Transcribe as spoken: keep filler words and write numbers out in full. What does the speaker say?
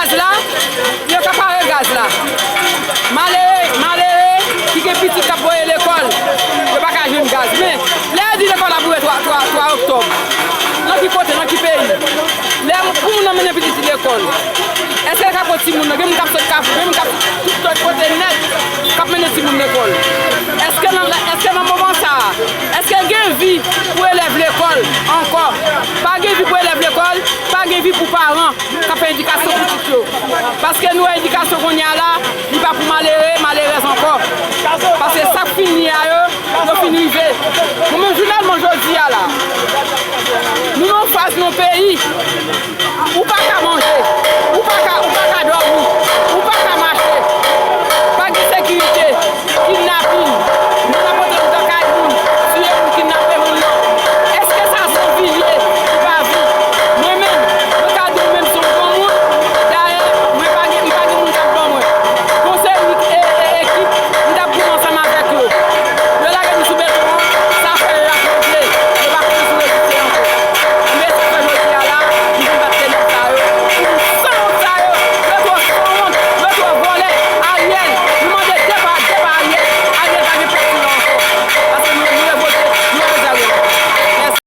Gaz la, yo ka pare gaz la. Malere, malere ki gen pitit k ap voye lekòl, yo pa ka jwenn gaz. Men, lè yo di lekòl ap ouvè twa, twa, twa oktòb, nan ki kote, nan ki peyi? Lè pou moun nan mennen pitit li lekòl, èske l ka pran timoun nan? Gen moun k ap sot Kafou, gen moun k ap tout lòt kote nèt, k ap mennen timoun lekòl. Èske nan, èske nan moman sa a, èske gen vi pou elèv lekòl ankò? Pa gen vi pou elèv lekòl, pa gen vi pou paran k ap fè edikasyon pitit yo. Paske nou wè edikasyon kounye a la, li pa pou malere, malerèz ankò. Paske sa k fin ye a yo, yo fin rive. Mwen menm, jounèlman jodi a la, nou nan yon faz nan peyi